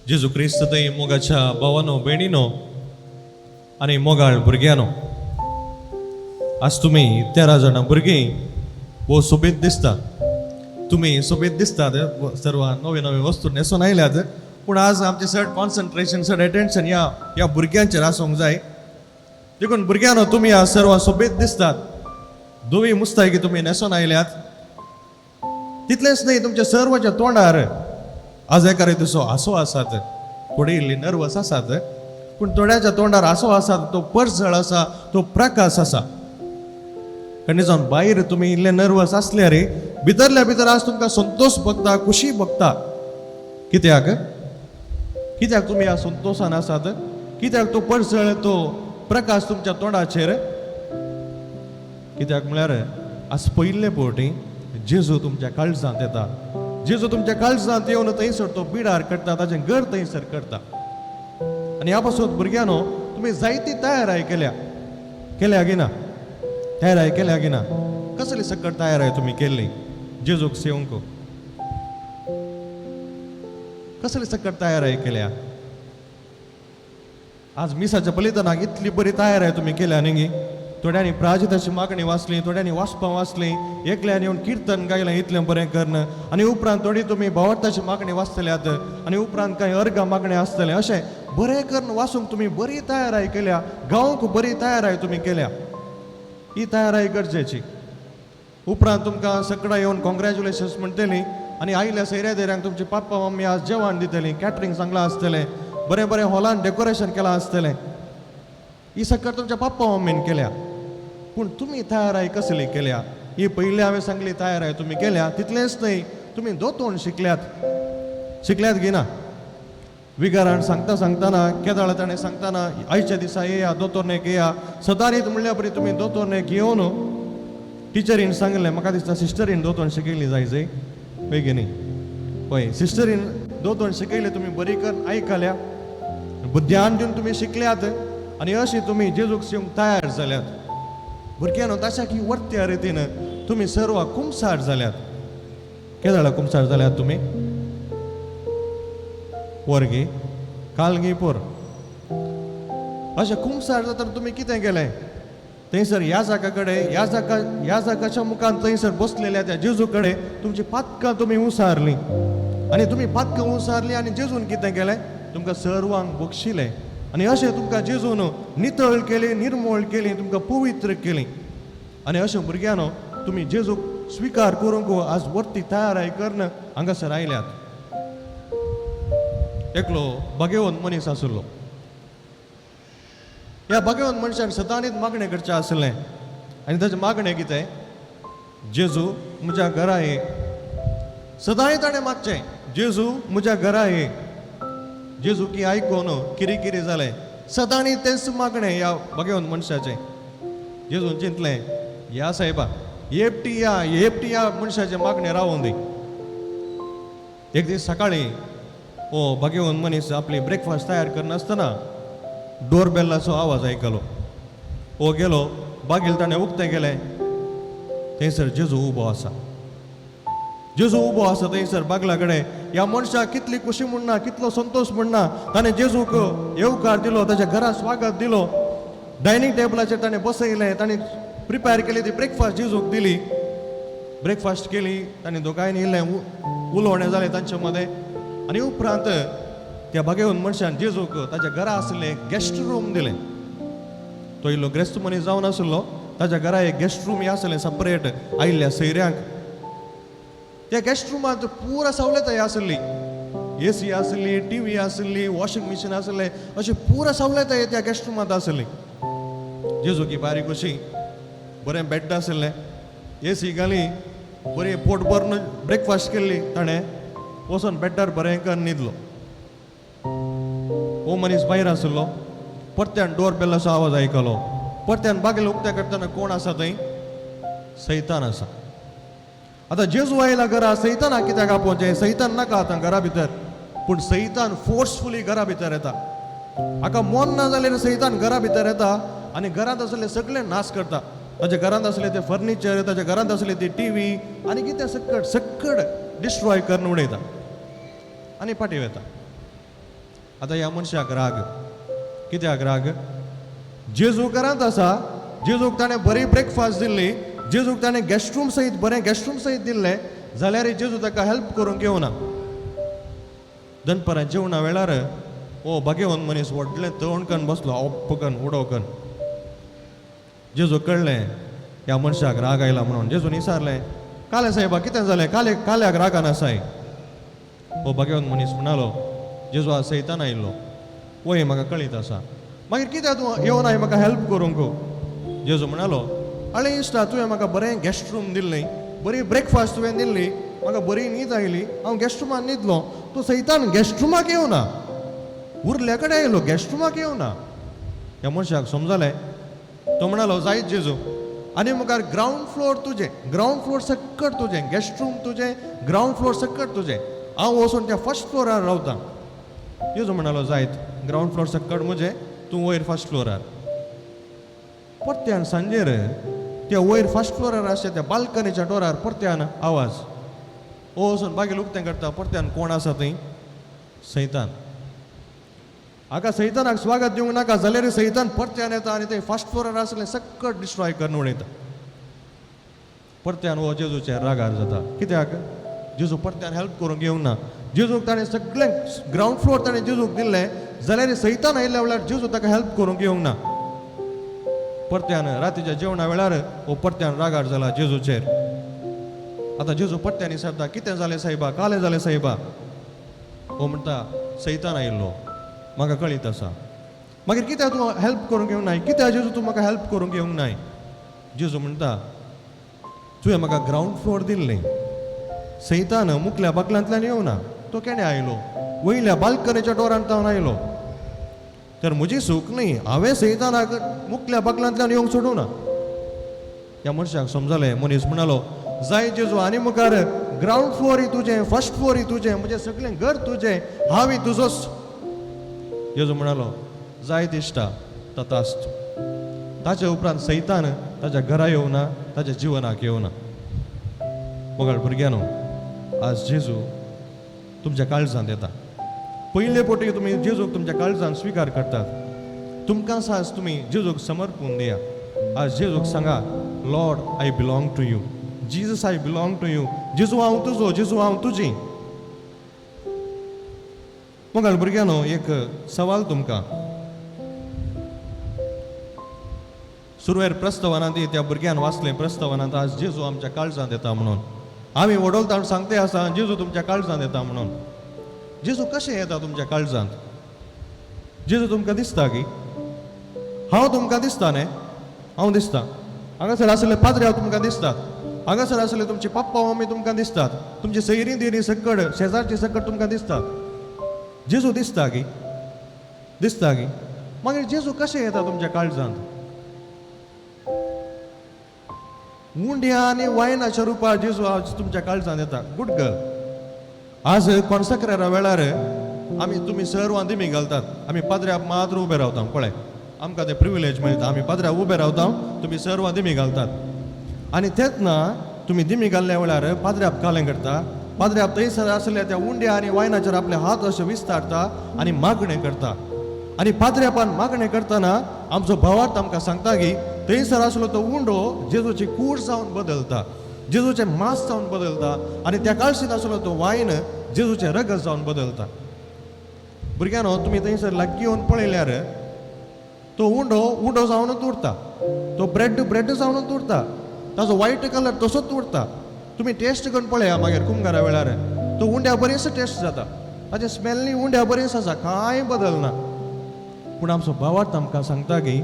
जेजू क्रिस्त थंय मोगाच्या भावानो, भयणीनो आनी मोगाळ भुरग्यानो, आज तुमी 13 जाणां भुरगीं भोव सोबीत दिसता. तुमी सोबीत दिसतात, सर्व नवे नवे वस्तू न्हेसून आयल्यात. पूण आज आमचें चड कॉन्सन्ट्रेशन, चड एटेन्शन ह्या ह्या भुरग्यांचेर आसूंक जाय. देखून भुरग्यांनो, तुमी आज सर्व सोबीत दिसतात. धवी मुस्तायकी तुमी न्हेसून आयल्यात. तितलेंच न्हय, तुमच्या सर्वाच्या तोंडार आज एका रितीचो हांसो आसात. थोडी इल्ली नर्वस आसात, पूण थोड्याच्या तोंडार हांसो आसात, तो परजळ आसा, तो प्रकाश आसा. आनी जावन भायर तुमी इल्ले नर्वस आसल्यार भितरल्या भितर आज तुमकां संतोष भोगता, खुशी भोगता. कित्याक? कित्याक तुमी ह्या संतोशान आसात? कित्याक तो परजळ, तो प्रकाश तुमच्या तोंडाचेर कित्याक? म्हळ्यार आज पयले फावटी जेजू तुमच्या काळजांत येता. जेजू तुमच्या काळजांत येवन थंयसर तो बिडार करता, ताचें घर थंयसर करता. आनी ह्या पासून भुरग्यांनो, तुमी जायती तयाराय केल्या. केल्या गी ना? तयाराय केल्या गी ना? कसली सकट तयाराय तुमी केल्ली जेजूक सेवंक? कसली सकट तयाराय केल्या? आज मिसाच्या बलिदानाक इतली बरी तयाराय तुमी केल्या न्ही. थोड्यांनी प्राजिताची मागणी वाचली, थोड्यांनी वाचपां वाचली, एकल्यान येवन किर्तन गायलें इतलें बरें करून. आनी उपरांत थोडी तुमी भावार्थाची मागणी वाचतल्यात आनी उपरांत कांय अर्गां मागणें आसतलें. अशें बरें करून वाचूंक तुमी बरी तयाराय केल्या, गावंक बरी तयाराय तुमी केल्या. ही तयाराय गरजेची. उपरांत तुमकां सगळां येवन कॉंग्रॅच्युलेशन्स म्हणटली आनी आयिल्ल्या सयऱ्या धैर्यांक तुमची पप्पा मम्मी आज जेवण दितली. कॅटरींग सांगलां आसतलें, बरें बरें हॉलान डेकोरेशन केलां आसतलें. ही सगळं तुमच्या पप्पा मम्मीन केल्या. पूण तुमी तयाराय कसली केल्या? ही पयली हांवें सांगली तयाराय तुमी केल्या. तितलेंच न्हय, तुमी दोतोण शिकल्यात. शिकल्यात गी ना? विगारान सांगता सांगतना, केदाळ ताणें सांगतना, आयच्या दिसा येया, दोतोरनेक येया, सदांच म्हणल्या परी तुमी दोतोरनेक येवन टिचरीन सांगलें. म्हाका दिसता सिस्टरीन दोतोन शिकयली जाय जय बेगीन. पळय, सिस्टरीन दोतोन शिकयले, तुमी बरी करून आयकल्या, ध्यान दिवन तुमी शिकल्यात आनी अशी तुमी जेजूक शिवंक तयार जाल्यात. भुरग्यांनो, तशा की वर्त्या रितीन तुमी सर्व कुमसार जाल्यात. केदाळा कुमसार जाल्यात तुमी? पोर गी, काल गी पोर? अशें कुमसार जाता तुमी कितें केलें? थंयसर ह्या जागा कडेन, ह्या जागा, ह्या जागाच्या मुखान थंयसर बसलेल्या त्या जेजू कडेन तुमची पातकां तुमी उसारलीं आनी तुमी पातकां उसारलीं आनी जेजून कितें केलें? तुमकां सर्वांक बक्षिलें. आनी अशें तुमकां जेजून नितळ केली, निर्मोळ केली, तुमकां पवित्र केली. आनी अशें भुरग्यांनो, तुमी जेजूक स्विकार करूंक आज वर्ती तयाराय करून हांगासर आयल्यात. एकलो भाग्यवंत मनीस आशिल्लो. ह्या भाग्यवंत मनशान सदांच मागणें करचें आसलें. आनी ताचें मागणें कितें? जेजू, म्हज्या घरा ये. सदांय ताणें मागचें, जेजू, म्हज्या घरा ये. जेजू की आयकून किरी किरी जालें. सदांच तेंच मागणें ह्या भाग्यवंत मनशाचें. जेजून चिंतलें, ह्या साहेबा, एकटी या, एकटी या मनशाचें मागणें रावूं दी. एक दीस सकाळीं ओ भाग्यवंत मनीस आपली ब्रेकफास्ट तयार करनासतना डोर बेलाचो आवाज आयकलो. ओ गेलो, बागील ताणें उक्तें केलें. थंयसर जेजू उबो आसा. जेजू उबो आसा थंयसर बागला कडेन. ह्या मनशाक कितली खुशी म्हणना, कितलो संतोश म्हणना. ताणें जेजूक येवकार दिलो, ताच्या घरा स्वागत दिलो. डायनींग टेबलाचेर ताणें बसयलें. ताणें प्रिपेर केली ती ब्रेकफास्ट जेजूक दिली. ब्रेकफास्ट केली ताणें. दोगांयनी इल्लें उलोवणें जालें तांचे मदें. आनी उपरांत त्या भाग्यवंत मनशान जेजूक ताच्या घरा आशिल्लें गेस्ट रूम दिलें. तो इल्लो ग्रेस्त मनीस जावन आशिल्लो. ताच्या घरा एक गेस्ट रूम आसलें सपरेट आयिल्ल्या सयऱ्यांक. त्या गेस्ट रुमांत पुरा सवलताय आसली. एसी आसली, टीव्ही आसली, वॉशिंग मशीन आसलें, अशें पुरा सवलताय त्या गेस्ट रुमांत आसली. जेजू की बारीक कशी बरें बेड आसलें, एसी घाली, बरी पोट भरून ब्रेकफास्ट केल्ली. ताणें वचोन बेड्डार बरें करून न्हिदलो. हो मनीस भायर आसलो. परत्यान डोर बेलाचो आवाज आयकलो. परत्यान बागेल उक्तें करतना कोण आसा थंय? सैतान आसा. आतां जेजू आयला घरा, सैताना कित्याक आपोवचें? सैतान नाका आतां घरा भितर. पूण सैतान फोर्सफुली घरा भितर येता. हाका मन ना जाल्यार सैतान घरा भितर येता आनी घरांत आसले सगळे नाश करता. ताच्या घरांत आसलें तें फर्निचर, ताच्या घरांत आसलें ती टीव्ही आनी कितें सक्कड सक्कड डिस्ट्रॉय करून उडयता आनी फाटीं वता. आतां ह्या मनशाक राग. कित्याक राग? जेजू घरांत आसा, जेजूक ताणें बरी ब्रेकफास्ट दिल्ली, जेजूक ताणें गेस्ट रूम सयत बरें गेस्ट रूम सयत दिल्लें, जाल्यार जेजू ताका हेल्प करूंक येवना. दनपारां जेवणा वेळार ओ भाग्यवंत मनीस व्हडलें तोंड कन्न बसलो, अप्प कन्न उडो कन्न. जेजू कळ्ळें ह्या मनशाक राग आयला म्हणून. जेजून विचारलें, काले साहेबा कितें जालें? काले काल्याक रागान आसाय? हो भाग्यवंत मनीस म्हणालो, जेजू आज सैतान आयिल्लो, वय म्हाका कळीत आसा, मागीर कित्याक तूं येवनाय म्हाका हेल्प करूंक? जेजू म्हणालो, आळे इश्टा, तुवें म्हाका बरें गेस्ट रूम दिल्लें, बरी ब्रेकफास्ट तुवें दिल्ली, म्हाका बरी न्हीद आयली, हांव गेस्ट रुमान न्हिदलो. तूं सैतान गेस्ट रुमाक येवना, उरल्या कडेन आयलो, गेस्ट रुमाक येवना. ह्या मनशाक समजलें. तो म्हणालो, जायत जेजू, आनी मुखार ग्रावंड फ्लोर तुजें, ग्रावंड फ्लोर सक्कड तुजें, गेस्ट रूम तुजें, ग्रावंड फ्लोर सक्कड तुजें, हांव वचून त्या फर्स्ट फ्लोरार रावतां. जेजू म्हणालो, जायत, ग्रावंड फ्लोर सक्कड म्हजें, तूं वयर फर्स्ट फ्लोरार. परत्यान सांजेर त्या वयर फर्स्ट फ्लोरार आसच्या त्या बाल्कनीच्या डोरार परत्यान आवाज. ओ वचून बागेल उक्तें करता, परत्यान कोण आसा थंय? सैतान. हाका सैतानाक स्वागत दिवंक नाका जाल्यार सैतान परत्यान येता आनी थंय फर्स्ट फ्लोरार आसलें सक्कट डिस्ट्रॉय करून उडयता. परत्यान हो जेजूचेर रागार जाता. कित्याक? जेजू परत्यान हेल्प करूंक येवंक ना. जेजूक ताणें सगळें ग्रावंड फ्लोर ताणें जेजूक दिल्लें, जाल्यार सैतान आयिल्ल्या वेळार जेजू ताका हेल्प करूंक येवंक ना. परत्यान रातीच्या जेवणा वेळार हो परत्यान रागार जाला जेजूचेर. आतां जेजू परत्यान विचारता, कितें जालें सायबा? कालें जालें सायबा? हो म्हणटा, सैतान आयिल्लो, म्हाका कळीत आसा, मागीर कित्याक तूं हेल्प करूंक येवंक नाय? कित्याक जेजू तूं म्हाका हेल्प करूंक येवंक नाय? जेजू म्हणटा, तुवें म्हाका ग्रावंड फ्लोर दिल्लें, सैतान मुकल्या बाकलांतल्यान येवना, तो केणें आयलो? वयल्या बाल्कनीच्या डोरान तावन आयलो. तर म्हजी सूख न्ही, हांवें सैतानाक मुकल्या बाकलांतल्यान येवंक सोडूं ना. ह्या मनशाक समजलें. मनीस म्हणालो, जाय जेजू, आनी मुखार ग्रावंड फ्लोर तुजें, फर्स्ट फ्लोर तुजें, म्हजें सगळें घर तुजें, हांव तुजोच. जेजू म्हणालो, जाय इश्टा, तथास्तु. ताचे उपरांत सैतान ताच्या घरा येवना, ताच्या जिवनाक येवना. मोगाळ भुरग्यांनो, आज जेजू तुमच्या काळजांत येता. पयले पोटी तुमी जेजूक तुमच्या काळजांत स्विकार करतात. तुमकां आज तुमी जेजूक समर्पून दिया. आज जेजूक सांगा, Lord, I belong to you. Jesus, I belong to you. जेजू हांव तुजो, जेजू हांव तुजी. मोगाळ भुरग्यांनो, एक सवाल तुमकां. सुरवेर प्रस्तावनांत त्या भुरग्यान वाचलें प्रस्तावनांत, आज जेजू आमच्या काळजांत येता म्हणून. आमी वडोलता सांगते आसा, जेजू तुमच्या काळजांत येता म्हणून. जेजू कशें येता तुमच्या काळजांत? जेजू तुमकां दिसता की? हांव तुमकां दिसता न्ही? हांव दिसता. हांगासर आसले पाद्रे हांव तुमकां दिसतात. हांगासर आसले तुमचे पप्पा मम्मी तुमकां दिसतात. तुमची सैरी दिरी सकड, शेजारची सकड तुमकां दिसतात. जेजू दिसता की? दिसता की? मागीर जेजू कशें येता तुमच्या काळजांत? उंड्या आनी वायनाच्या रुपार जेजू आज तुमच्या काळजांत येता. गुड गर्ल, आज कॉन्सक्रेरा वेळार आमी तुमी सर्वां दिमी घालतात, आमी पाद्र्याक मात्र उबे रावता. पळय, आमकां तें प्रिविलेज मेळटा, आमी पाद्र्याक उबे रावता, तुमी सर्वां दिमी घालतात. आनी तेच ना, तुमी दिमी घाल्ल्या वेळार पाद्र्याप कालें करता. पाद्र्याप थंयसर आसल्या त्या उंड्या आनी वायनाचेर आपले हात अशे विस्तारता आनी मागणें करता. आनी पाद्र्यापान मागणें करतना आमचो भावार्थ आमकां सांगता की थंयसर आसलो तो उंडो जेजूची कूड जावन बदलता, जेजूचें मांस जावन बदलता, आनी त्या काळशींत आसलो तो वायन जेजूचें रगत जावन बदलता. भुरग्यांनो, तुमी थंयसर लागीं येवन पळयल्यार तो उंडो उंडो जावनूच उरता, तो ब्रेड ब्रेड जावनूच उरता, ताजो वायट कलर तसोच उरता. तुमी टेस्ट करून पळया मागीर कुमगारा वेळार तो उंड्या बरीच टेस्ट जाता, ताजें स्मेलय उंड्या बरीच आसा, कांय बदलना. पूण आमचो भावार्थ आमकां सांगता की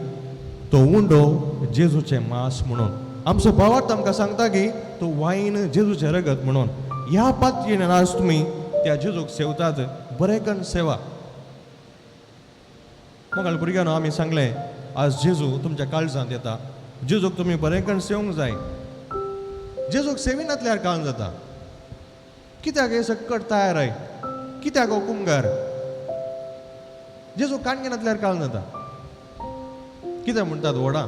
तो उंडो जेजूचें मांस म्हणून. आमचो भावार्थ आमकां सांगता की तो वायन जेजूचें रगत म्हणून. ह्या पातयेन आज तुमी त्या जेजूक सेवतात, बरें कन्न सेवा. मोगाळ भुरग्यांनो, आमी सांगलें, आज जेजू तुमच्या काळजांत येता. जेजूक तुमी बरें कन्न सेवंक जाय. जेजूक सेविनातल्यार काम जाता. कित्याक हे सक्कट तयार I? कित्याक हो कुमगार? जेजू काणगे नातल्यार काम जाता. कितें म्हणटात व्हडा?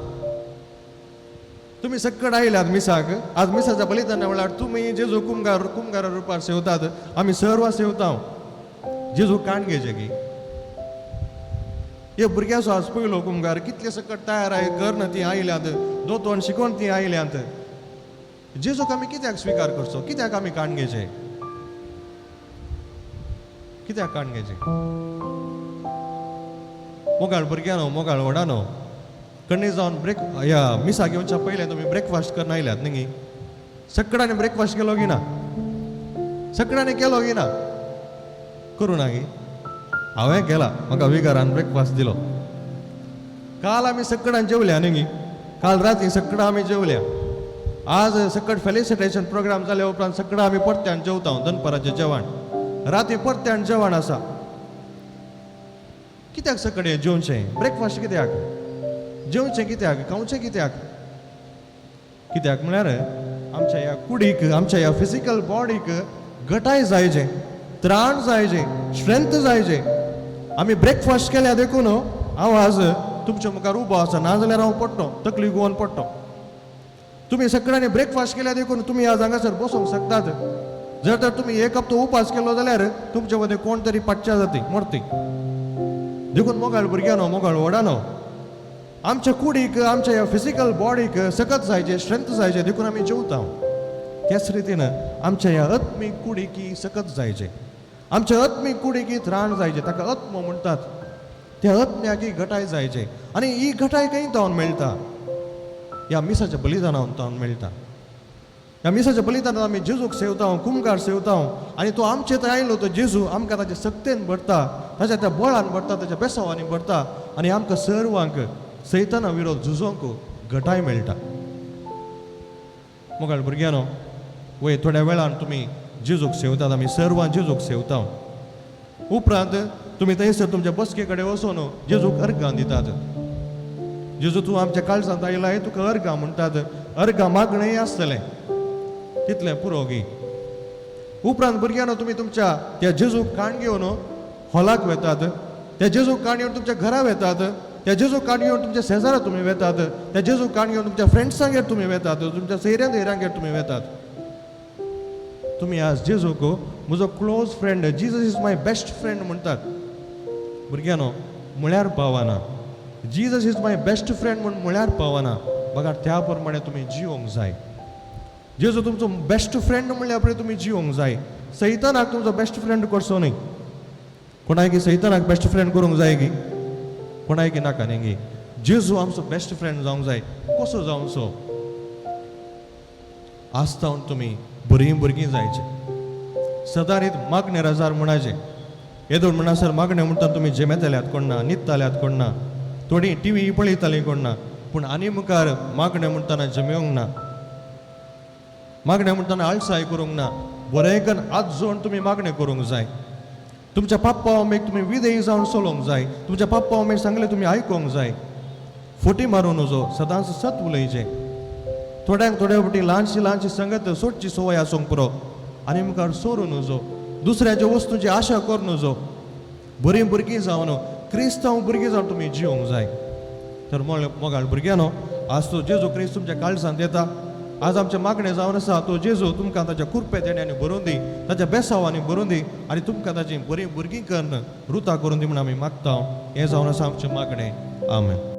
तुमी सक्कड आयल्यात मिसाक. आज मिसाच्या बलिदाना वेळार तुमी जेजू कुमगार कुमगारा रुपार सेवतात, आमी सर्व सेवता. जेजू काण घेचे की हे भुरग्याचो आज पयलो कुमगार. कितले सकट तयार आहे कर ती आयल्यात, दोतोन शिकोवन ती आयल्यात. जेजूक आमी कित्याक स्विकार करचो? कित्याक आमी काण घेचे? कित्याक काण घेचे? मोगाळ भुरग्यानो, मोगाळ व्हडानो, कण्णी जावन ब्रेक ह्या मिसाक येवच्या पयलें तुमी ब्रेकफास्ट करून आयल्यात न्ही? सगळ्यांनी ब्रेकफास्ट केलो की ना? सगळ्यांनी केलो की ना? करूं ना की? हांवें केला. म्हाका विगारान ब्रेकफास्ट दिलो. काल आमी सगळ्यान जेवल्या न्ही? काल राती सगळ्यां आमी जेवल्या. आज सकट फेलिसिटेशन प्रोग्राम जाल्या उपरांत सगळं आमी परत्यान जेवता. दनपाराचें जेवण, राती परत्यान जेवण आसा. कित्याक सकाळी जेवचें? ब्रेकफास्ट कित्याक जेवचें? कित्याक खावचें? कित्याक? कित्याक म्हळ्यार आमच्या ह्या कुडीक, आमच्या ह्या फिजिकल बॉडीक घटाय जायचे, त्राण जायचे, स्ट्रेंथ जायचे. आमी ब्रेकफास्ट केल्या देखून हांव आज तुमच्या मुखार उबो आसा, नाजाल्यार हांव पडटो, तकली गुवन पडटो. तुमी सगळ्यांनी ब्रेकफास्ट केल्या देखून तुमी आज हांगासर बसूंक शकतात. जर तर तुमी एक हप्तो उपास केलो जाल्यार तुमचे मदें कोण तरी पाटच्या जाती मरती. देखून मोगाळ भुरग्यानो, मोगाळ व्हडानो, आमच्या कुडीक, आमच्या ह्या फिजिकल बॉडीक सकत जायचे, स्ट्रेंथ जायचे, देखून आमी जेवता. त्याच रितीन आमच्या ह्या आत्मीक कुडीक सकत जायचे, आमच्या आत्मीक कुडीक त्राण जायचे. ताका आत्मो म्हणटात. त्या आत्म्याक ही घटाय जायचे आनी ही घटाय खंय जावन मेळटा? ह्या मिसाच्या बलिदानान जावन मेळटा. ह्या मिसाच्या बलिदानान आमी जेजूक सेवता, कुमगार सेवता आनी तो आमचे थंय आयलो. तो जेजू आमकां ताच्या सक्तेन भरता, ताच्या त्या बळान भरता, ताच्या बेसावांनी भरता आनी आमकां सर्वांक सैताना विरोध झुजोंक घटाय मेळटा. मोगाळ भुरग्यानो, वय थोड्या वेळान तुमी जेजूक सेवतात. आमी सर्वां जेजूक सेवता. उपरांत तुमी थंयसर तुमच्या बसके कडेन वचून जेजूक अर्गां दितात. जेजू, तूं आमच्या काळजांत आयला, तुका अर्गां म्हणटात. अर्गां मागणेंय आसतलें, तितलें पुरो गी. उपरांत भुरग्यांनो, तुमी तुमच्या त्या जेजूक काण घेवन हॉलाक वेतात, त्या जेजूक काण घेवन तुमच्या घरा वेतात, त्या जेजूक काण घेवन तुमच्या शेजारा तुमी वेतात, त्या जेजूक काण घेवन तुमच्या फ्रेंड्सांगेर तुमी वेतात, तुमच्या सैऱ्यां धैऱ्यांगेर तुमी वेतात. तुमी आज जेजूक म्हजो close friend, Jesus is my best friend म्हणटात. भुरग्यांनो, म्हळ्यार पावना. Jesus is my best friend म्हूण म्हळ्यार पावना, बघा त्या प्रमाणे तुमी जिवंक जाय. जेजू तुमचो बेस्ट फ्रेंड म्हणल्यार पळय तुमी जिवंक जाय. सैतानाक तुमचो बेस्ट फ्रेंड करचो न्ही. कोणाक सैतानाक बेस्ट फ्रेंड करूंक जाय की? कोणाक नाका न्ही गी? जेजू आमचो बेस्ट फ्रेंड जावंक जाय. कसो जावचो? आसतावन तुमी बरीं भुरगीं जायचे. सदांच मागणे रजार म्हणाचे. येदोळ म्हणसर मागणें म्हणटा तुमी जेमेताल्यात कोण ना, न्हिदताल्यात कोण ना, थोडीं टिवी पळयतालीं कोण ना, पूण आनी मुखार मागणें म्हणटना जमेवंक ना, मागणें म्हणटना आळसाय करूंक ना. बरें करून आज जोड तुमी मागणें करूंक जाय. तुमच्या पप्पा मम्मीक तुमी विधेयी जावन चलोवंक जाय. तुमच्या पप्पा मम्मीक सांगलें तुमी आयकोंक जाय. फटी मारूं नजो, सदांच सत उलयचें. थोड्यांक थोड्या फावटी ल्हानशी ल्हानशी संगत सोडची संवय आसूंक पुरो, आनी मुखार सोरूं नजो. दुसऱ्याच्या वस्तूंची आशा करूं नजो. बरीं भुरगीं जावन, क्रिस्तांव भुरगीं जावन तुमी जिवंक जाय. तर मोगाळ भुरग्यांनो, आज तो जेजू क्रिस्त तुमच्या काळजांत येता. आज आमचें मागणें जावन आसा, तो जेजू तुमकां ताच्या कुरपे देण्यांनी भरून दी, ताच्या बेसावांनी भरून दी आनी तुमकां ताची बरीं भुरगीं करून रुता करून दी म्हूण आमी मागता. हें जावन आसा आमचें मागणें. आमेन.